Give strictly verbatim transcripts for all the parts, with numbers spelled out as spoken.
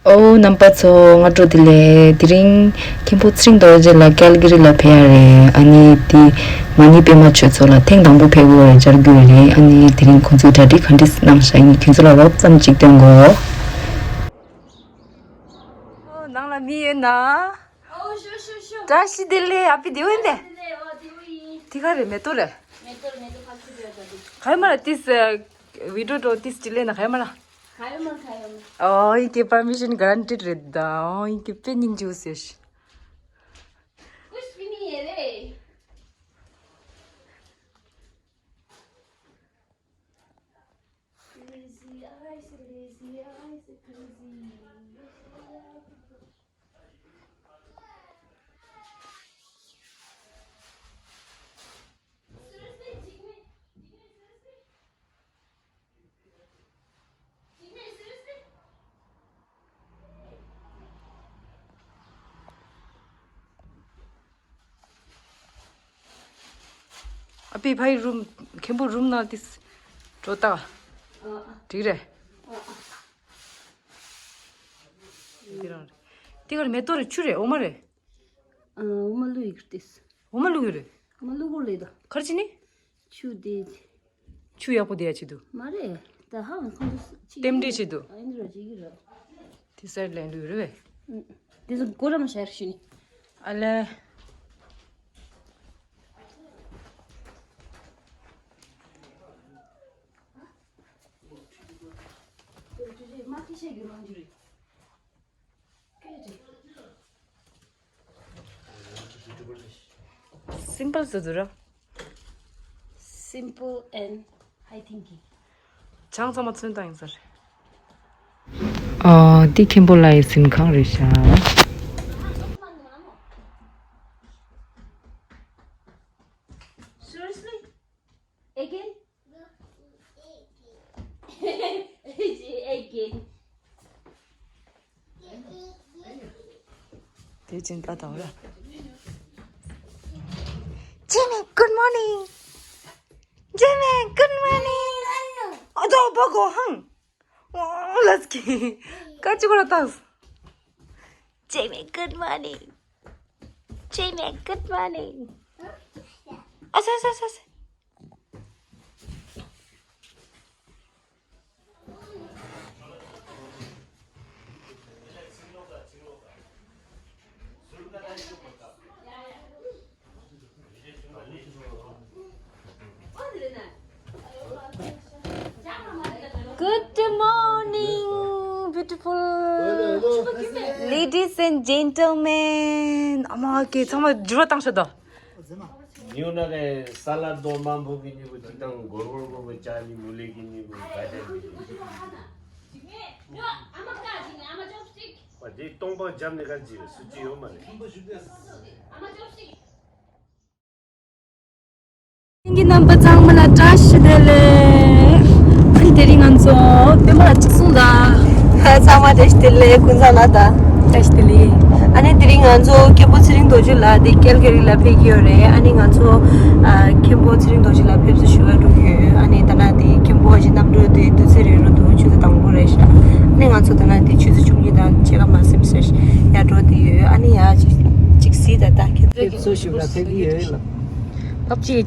ཨོ། རྣམ་པ་ཚོ་སྔ་དྲོ་བདེ་ལེགས། དེ་རིང་མཁན་པོ་ཚེ་རིང་རྡོ་རྗེ་ལགས་ཀལ་གྷི་རི་ལ་ཕེབས་ཡ་རེད། ཨ་ནི་དེ་མ་ཎི་པད་མ་ཆོས་ཚོགས་ལ་ཐེངས་དང་པོ་ཕེབས་དགོས་རེད། བཅར་རྒྱུ་རེད། ཨ་ནི་དེ་རིང་ཁོང་ཚོས་གྲ་སྒྲིག་ག་འདྲ་གནང་ཤག་ཡིན། ཁྱོད་ཚོ་ལ་རོབ་ཙམ་ཅིག་སྟོན་དགོས། ཨོ། ནང་ལ་མི་ཡོད་ན། ཨོ། ཤོ་ཤོ་ཤོ། བཀྲ་ཤིས་བདེ་ལེགས། ཨ་ཕི་དེ་ཡོད་ཡིན་པས། བདེ་ལེགས། ཨོ། དེ་ཡོད་ཡིན། དེ་ག་རེད། མེ་ཏོག་རེད། མེ་ཏོག་མེ་ཏོག་ཕ་ཁུ་དེ་ཡོད་ད་དེ། ག་ཡོད་མ་ལ་ཏིས་བི་ཌི་ཡོ་འགྲོ་ཏིས་ཅི་ལེ་ན་ག་ཡོད་མ་ལ། ག་ཡོད་མ་ག་ཡོད་མ། ཨོ། ཡིན་གྱི་པར་མི་ཤན་གྷ་རན་ཊིཌ་རེད་ད། ཨོ། ཡིན་གྱི་དཔེ་སྙིང་རྗེ་པོ་ཟེར་ཤི། ཀུཤ་པི་ནི་ཡེ་རེ། Crazy eyes, crazy eyes, crazy. ཨ་ཕི་ཕའི་རུམ། མཁན་པོ་རུམ་ནང་ཏིས་འགྲོ་ད། འགྲིག་རེད། འདི་རང་རེད། འདི་གར་མེ་ཏོག་རེད། ཆུ་རེད། འོ་མ་རེད། ཨ། འོ་མ་བླུགས་ཡོད་ཀྱི་ཏིས། འོ་མ་བླུགས་ཡོད་རེད། འོ་མ་བླུགས་དགོས་རེད་ད། ག་རེ་བྱས་ནི། ཆུ་དེ། ཆུ་ཡག་པོ་དེ་ཡ་ཆེད་དུ། མ་རེད། ད་ཧ་ལམ་ཁོང་ཚོ་ཅིག་རྟེན་འབྲེལ་ཆེད་དུ། ཨ། ཡིན་རོ་ཅིག་གི་རོ། དེ་སར་ལེན་ལུས་རེད་བས། ཨུ། དེ་ཚོ་གོ་རམ་ཤར་ཤི་ནི། ཨ་ལེ། སིམ་པལ་བཟོ་འདུག་ར། Simple and high thinking. ཆང་ཚང་མ་ཚོན་བཏང་ཡིན་ས་རེད། ཨ། འདི་མཁན་པོ་ལགས་ཡི་གཟིམ་ཁང་རེད་ཤག Seriously? Again? Again. དེ་ཅིན་ད་དང་ར། Jimmy, good morning. Jimmy, good morning. ཨ་ཙོ་བ་གོ་ཧང་། ཨོ་ལ་སྐྱི། ཀ་ཅི་གོ་ར་ཏང་། Jimmy, good morning. Jimmy, good morning. ཨ་ས་ས་ས་ས། Good morning, beautiful ladies and gentlemen. ཨ་མ་ཀེ་ཚང་མ་འགྱུར་བ་བཏང་ཤོག་དོ། ཉུང་ན་རེ་ས་ལ་རྡོ་མ་འབུ་གི་ཉུ་གུ་ཅིག་དང་སྒོར་སྒོར་སྒོར་སྒོར་ཅ་ལི་མུ་ལི་གི་ཉུ་གུ་ག་ཅ་ལི་གི་ཉུ་གུ། པ་དེ་སྟོང་པ་འཇམ་ནི་ག་ཅི་རེད། སུ་ཅི་ཡོད་མ་རེད། དེང་གི་རྣམ་པ་ཚང་མ་ལ་བཀྲ་ཤིས་བདེ་ལེགས། ཨ་ནི་དེ་རིང་ང་ཚོ་པད་མ་ལ་གཅིག་སོང་ད། ཚང་མ་བཀྲ་ཤིས་བདེ་ལེགས། ཀུན་བཟང་ལགས་ད། བཀྲ་ཤིས་བདེ་ལེགས། ཨ་ནི་དེ་རིང་ང་ཚོ་མཁན་པོ་ཚེ་རིང་རྡོ་རྗེ་ལགས་དེ་ཀལ་གྷ་རི་ལ་ཕེབས་ཀྱི་ཡོད་རེད། ཨ་ནི་ང་ཚོ་ཨ། མཁན་པོ་ཚེ་རིང་རྡོ་རྗེ་ལགས་ཕེབས་བསུ་ཞུ་བར་འགྲོ་གི་ཡོད། ཨ་ནི་ད་ནང་དེ་མཁན་པོ་ཨ་ཅེ་རྣམ་གྲོལ་དེ་དུས་ཚོད་རེ་རུ་འདུག་ཆུ་ཚོད་དང་པོ་རེད་ཤག་ཨ་ནི་ང་ཚོ་ད་ནང་དེ་ཆུ་ཚོད་བཅུ་གཉིས་དང་ཕྱེད་ཀ་མ་ཟིན་ཟེར་ཡར་འགྲོ་དེ་ཡོད། ཨ་ནི་ཡར་ཅིག་ཅིག་གཟིགས་ད་ད་ཁྱེད་ཚོ། ཕེབས་བསུ་ཞུ་བར་ཕེབས་ཀྱི་ཡོད་ལ། ལབ་ཅིག་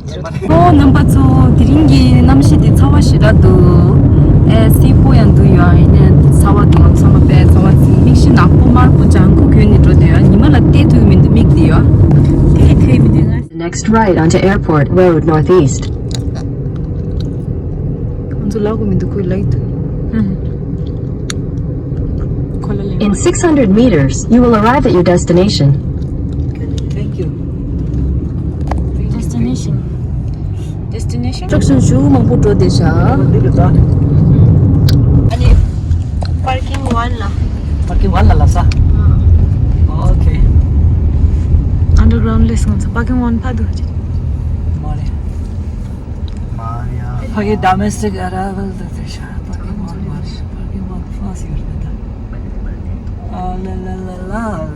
ཨོ་རྣམ་པ་ཚོ། དེ་རིང་གི་གནམ་གཤིས་དེ་ཚ་བ་ཞེ་དྲག་འདུག་ཨེ། སིལ་པོ་ཡང་འདུག་ཡོད། ཨ་ཡིན་ནའི་ཚ་བ་འདུག་ཚང་མ་དཔེ་ཚ་བ་ཚིག་མིག་ཤེལ་ནག་པོ་དམར་པོ་ལྗང་ཁུ་གྱོན་ནས་འགྲོ་དེ་ཡོད། ཉི་མ་ལ་བལྟས་ཐུབ་ཀྱི་མི་འདུག་མིག་དེ་ཡོད། དེ་ཐུབ་ཀྱི་མི་འདུག་ང་། Next right onto Airport Road Northeast. ང་ཚོ་ལབ་དགོས་མི་འདུག་ཁོས་ལབ་ཀྱི་འདུག་ཁོ་ལ་ལན། In six hundred meters, you will arrive at your destination. Thank you. Destination. Destination? Instruction ཞུ་མང་པོ་འགྲོ་བསྡད་ཤག་འདི་རེད་ད། ཨ་ནི་parking one ལ། Parking one ལ་ལབ་ས། Okay. Underground ལས་སོང་ཙང་parking one ཕ་དུ་ཅི། མ་རེད། མ་རེད། ཕ་གི་domestic arrival དུ་དེ་ཤ་parking one མ་རེད། Parking one first ཡོད་རེད་ད། ཨ་ལ་ལ་ལ།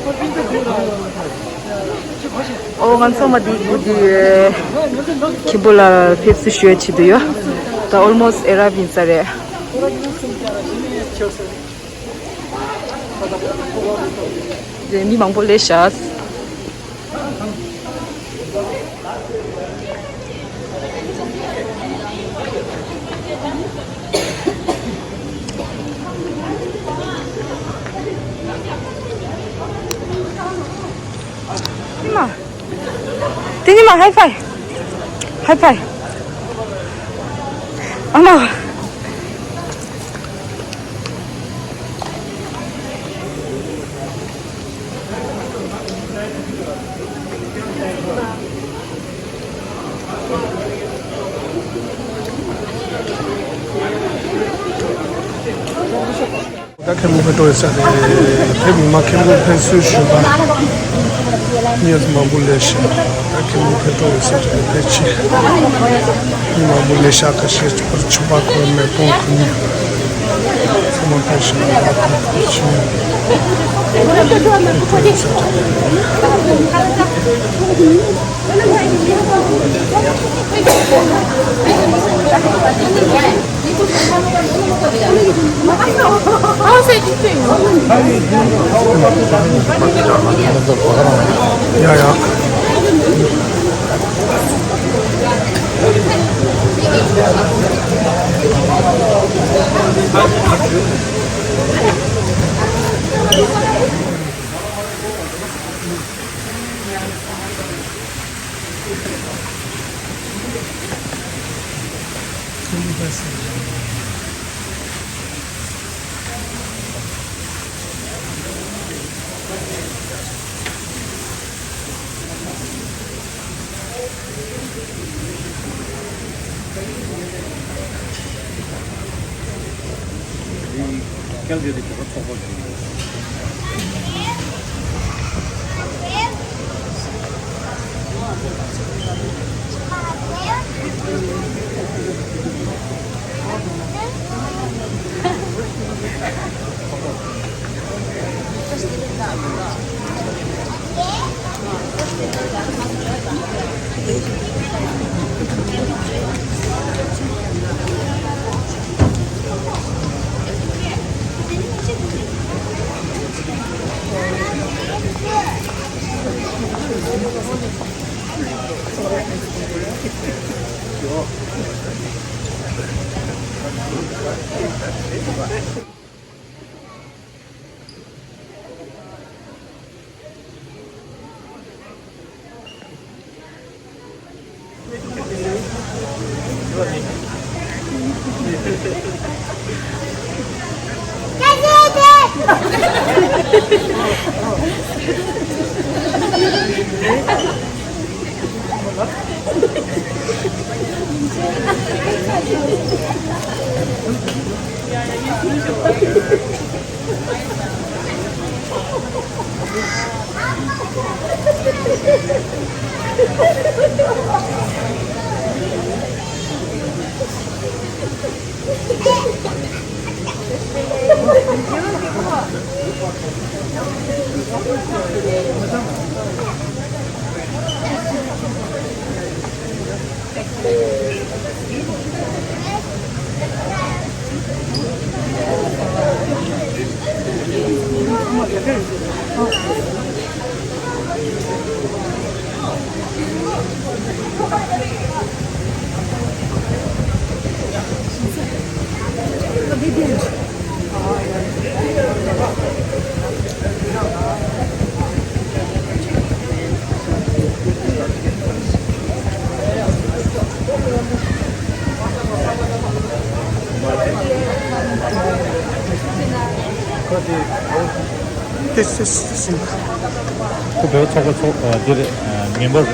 ཨོ་ང་ཚང་མ་འདི་སྒུག་དུས་ཁྱིམ་པོ་ལ་ཕེབས་བསུ་ཞུ་ཡ་ཆེད་དུ་ཡོད། ད་almost arrive ཡིན་ས་རེད། རེད། མི་མང་པོ་སླེབས་ཤག་ཉི་མ། དེ་ཉི་མ་high five. High five. ཨ་མ། ད་མཁན་པོ་ཕེབས་འགྲོ་ཡོད་ས་རེད། དེ་མི་མང་མཁན་པོ་ཕེབས་བསུ་ཞུ་བ་གཉེར་མང་པོ་ལས་ཤག་ད་མཁན་པོ་ཕེབས་འགྲོ་ཡོད་ས་རེད། ཕལ་ཆེར་མི་མང་པོ་ལས་ཤག་ཁ་ཤས་ཕར་ཆུ་བ་ཁོ་མེ་སྤོང་ཁོ་ནི་ཚང་མ་ཕེབས་ཤག་ཕལ་ཆེར་ཕེབས་འགྲོ་ཡོད་ས་རེད། ཡ་ཡ། This is ཁོ་བོད་ཚོགས་པ་ཚོགས་ཨ་འདིར་ཨ་མེམ་བར།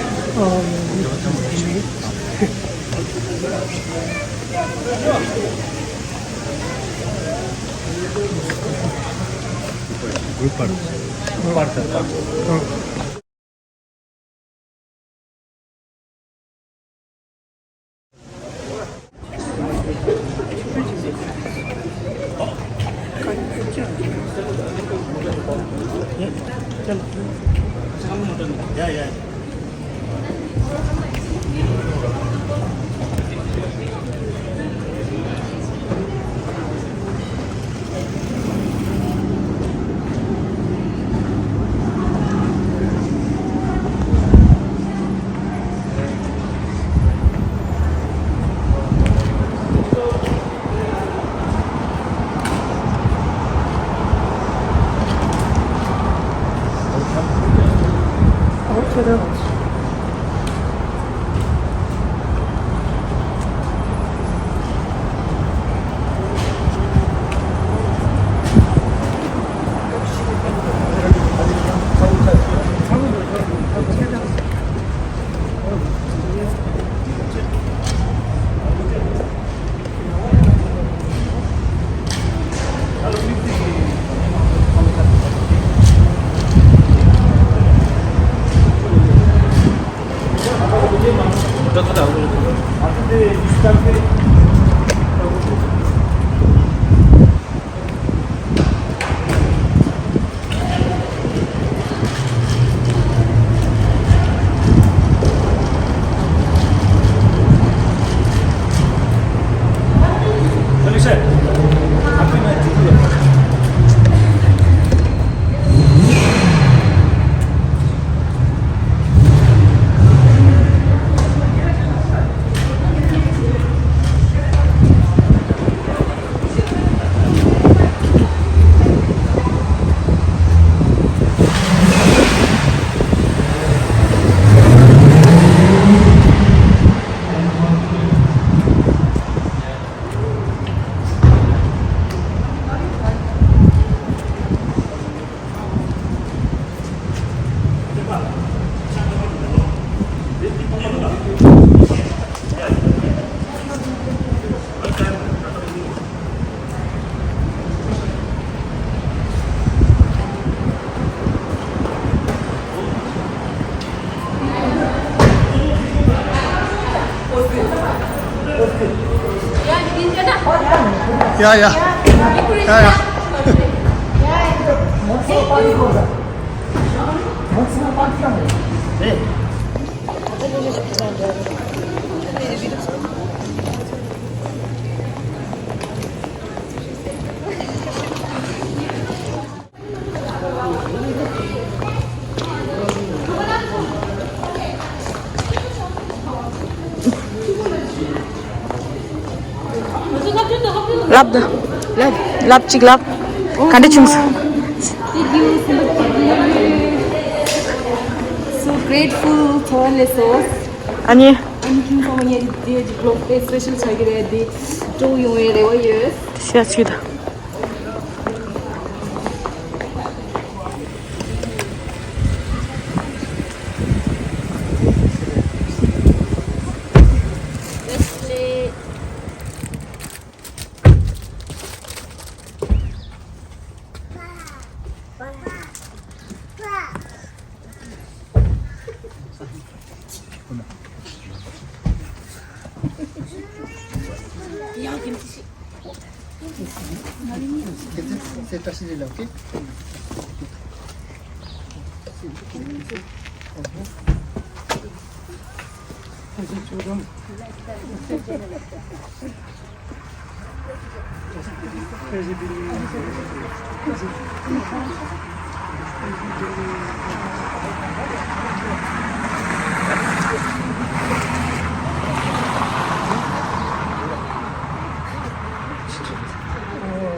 ཡ་ཡ། ཡ་ཡ། ལབ་ད། ལབ། ལབ་ཅིག་ལབ། ག་འདྲ་བྱུང་སོང་། Thank you, so much. So grateful, ཐོག་ལས་སོ། ཨ་ནི། ཨ་ནི་ཁྱིམ་ཚང་མ་ཡ་དེ་དེ་ཇི་བློག་དེ་སི་པེ་ཤལ་ཆགས་ཀྱི་རེད། དེ་སྤྲོ་ཡོང་བའི་རེ་བ་ཡོད། ཤ་ཆུ་དང་། Hello.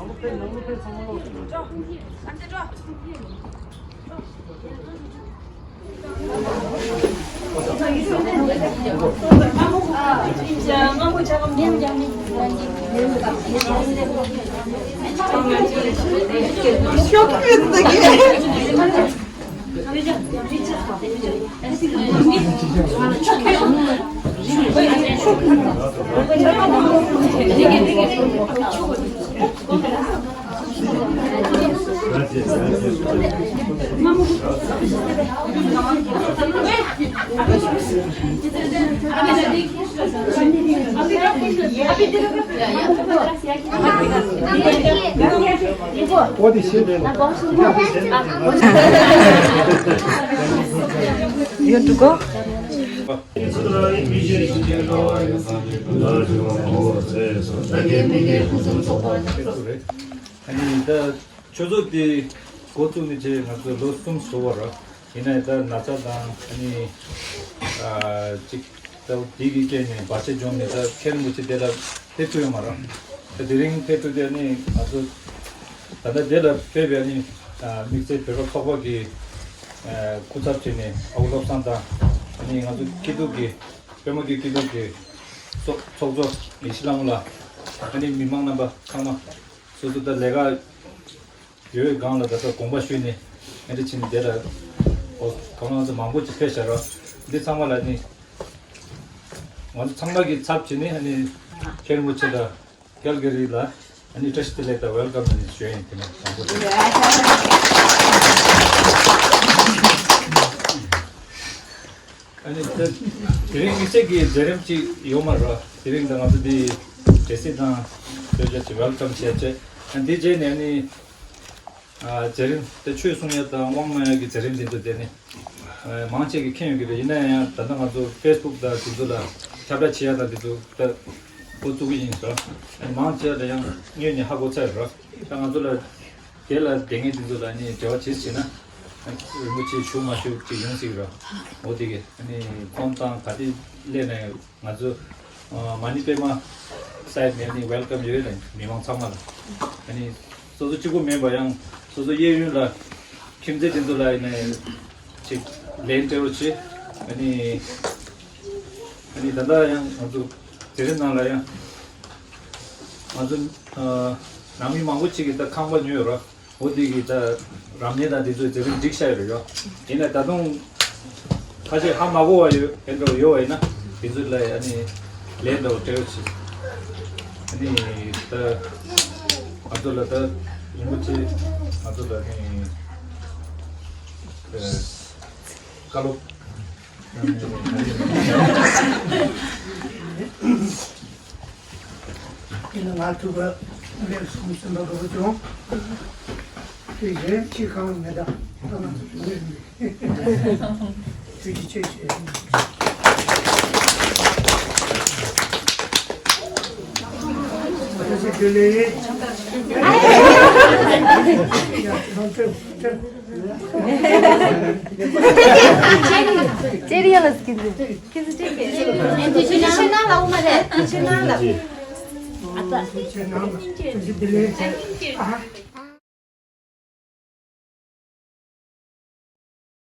ནང་ལོགས་ཕེབས། ནང་ལོགས་ཕེབས། ཚང་མ་ལོག། ཅོ། ཨ་ནི་ཅོ། ཡོད་འགྲོ་གོ། ཨ་ནི་ད་ཆུ་ཚོད་དེ་འགོ་བཙུགས་ནས་བྱས་ང་ཚོ་ལོ་གསུམ་བཟོ་བ་ར། ཡིན་ནའི་ད་ན་ཚ་དང་ཨ་ནི་ཨ་ཅིག་ད་དེ་གི་རྐྱེན་ནས་བར་ཆད་བྱུང་ནས་ད་མཁན་རིན་པོ་ཆེ་དེ་ལ་ཕེབས་ཐུབ་ཡོད་མ་རེད། ད་དེ་རིང་ཕེབས་ཐུབ་དེ་ནི་ང་ཚོ་ད་ལྟ་དེ་ལ་ཕེབས་པའི་ནི་དམིགས་བསལ་བོད་པ་ཚོགས་པ་གི་སྐུ་ཚབ་བྱས་ནས་ཨ་ཁུ་བློ་བཟང་དང་ཨ་ནི་ང་ཚོ་སྐྱིད་སྡུག་གི་པད་མ་གི་སྐྱིད་སྡུག་གི་ཚོགས་ཚོགས་གཙོ་ཡེ་ཤེས་ལྷ་མོ་ལགས། ཨ་ནི་མི་མང་རྣམ་པ་ཚང་མ་སོ་སོ་ད་ལས་ཀ་ཡོད་སྒང་ལ་ད་ལྟ་དགོངས་པ་ཞུས་ནས་ཨ་འདྲ་ཕྱིན་དེ་ལ་ཨོ་གང་ལ་ཚོ་མང་པོ་ཅིག་ཕེབས་བཞག་རོགས། འདི་ཚང་མ་ལ་ནི་ང་ཚོ་ཚང་མ་གི་ཚབ་བྱས་ནས་ཨ་ནི་མཁན་རིན་པོ་ཆེ་དང་ཀལ་ག་རི་ལ་ཨ་ནི་བཀྲ་ཤིས་བདེ་ལེགས་དང་ཝེལ་ཀམ་ཨ་ནི་ཞུ་ཡ་ཡིན། དེ་ནས་མང་པོ་ཅིག་ཨ་ནི་ད་དེ་རིང་དམིགས་བསལ་གྱི་མཛད་རིམ་ཅིག་ཡོད་མ་རེད། དེ་རིང་ད་ང་ཚོ་འདི་གྲྭ་སྲིད་དང་ཆོས་རྒྱལ་གྱི་ཝེལ་ཀམ་བྱས་བྱས། ཨ་འདི་རྗེས་ནས་ཨ་ནི་ཨ་མཛད་རིམ་དེ་ཆོས་གསུང་ཡ་དང་དབང་གནང་ཡ་གི་མཛད་རིམ་འདི་ཚོ་དེ་ནི་ཨ་མང་ཆེ་གིས་མཁྱེན་ཡོད་ཀྱི་རེད། ཡིན་ན་ཡང་ད་ལྟ་ང་ཚོ་ཕེ་སི་བུག་དང་དེ་ཚོ་ལ་ཁྱབ་བསྒྲགས་བྱེད་ཡ་དང་དེ་ཚོ་ད་འགོ་བཙུགས་ཀྱི་ཡིན་ཟེར། ཨ་མང་ཆེ་ལ་ཡང་སྔོན་ནས་ཧ་གོ་ཚར་ཡོད་རེད། ད་ང་ཚོ་ལ་དེ་ལ་དེ་ངས་དེ་ཚོ་ལ་ནི་འབྲེལ་བ་བྱེད་ཟེར་ན། རིན་པོ་ཆེ་ཞུ་མ་ཞུ་ཅིག་ཡོང་སྲིད་ར། འོ་དེ་གས་ནི་ཁོང་དང་ག་དེ་སླེབས་ནས་ང་ཚོ་མ་ཎི་པད་མ་སའིཌ་ནས་ནི་ཝེལ་ཀམ་ཡོད་ལ་མི་མང་ཚང་མ་ལ། ཨ་ནི་སོ་སོ་གཅིག་པུ་མིན་པ་ཡང་སོ་སོ་གཡས་གཡོན་ལ་ཁྱིམ་མཚེས་དེ་ཚོ་ལ་ནི་ཅིག་ལན་སྤྲད་རོགས་བྱེད། ཨ་ནི་ཨ་ནི་ད་ལྟ་ཡང་ང་ཚོ་དེ་རིང་ནང་ལ་ཡང་ང་ཚོ་ནང་མི་མང་པོ་ཅིག་གིས་ད་ཁང་པ་ཉོས་རོགས། འོ་དེ་གི་ད་རབ་གནས་དང་དེ་ཚོའི་མཛད་རིམ་འགྲིག་ཤག་ཡོད་རེད་ཡོ། ཡིན་ན་ད་དུང་ཁ་ཤས་ཧ་མ་གོ་བ་ཡོད་ཨེ་འདྲ་ཡོད་པ་ཡིན་ན་དེ་ཚོ་ལ་ཨ་ནི་ལན་འདྲ་བོ་སྤྲད་རོགས་བྱེད། ཨ་ནི་ད་ང་ཚོ་ལ་ད་རིན་པོ་ཆེ་ང་ཚོ་ལ་ཨ་ནི་བཀའ་སློབ། ཡིན་ན་ང་ཐུག་པ་ལེགས་སོང་སེམས་པ་དགའ་པོ་བྱུང་། དེ་གཞན་ཅི་གང་མེད་དམ། ཐ་མ་ཐུག་ལེགས་མེད། ཐུགས་རྗེ་ཆེ་ཆེ། བཀྲ་ཤིས་བདེ་ལེགས། ཡ་ཐང་ཐོན་ཐོན། ཅེ་རི་ཡ་ལ་སྐྱིད་འདུག་ཁྱེད་ཚོ་ཅེ་རི་ཡ། ཁྱེད་ཚོ་ནང་ལ་འོ་མ་རེད། ཁྱེད་ཚོ་ནང་ལ། ཨ་ཙི། ཁྱེད་ཚོ་ནང་ལ། བཀྲ་ཤིས་བདེ་ལེགས། ཨ་ཧ།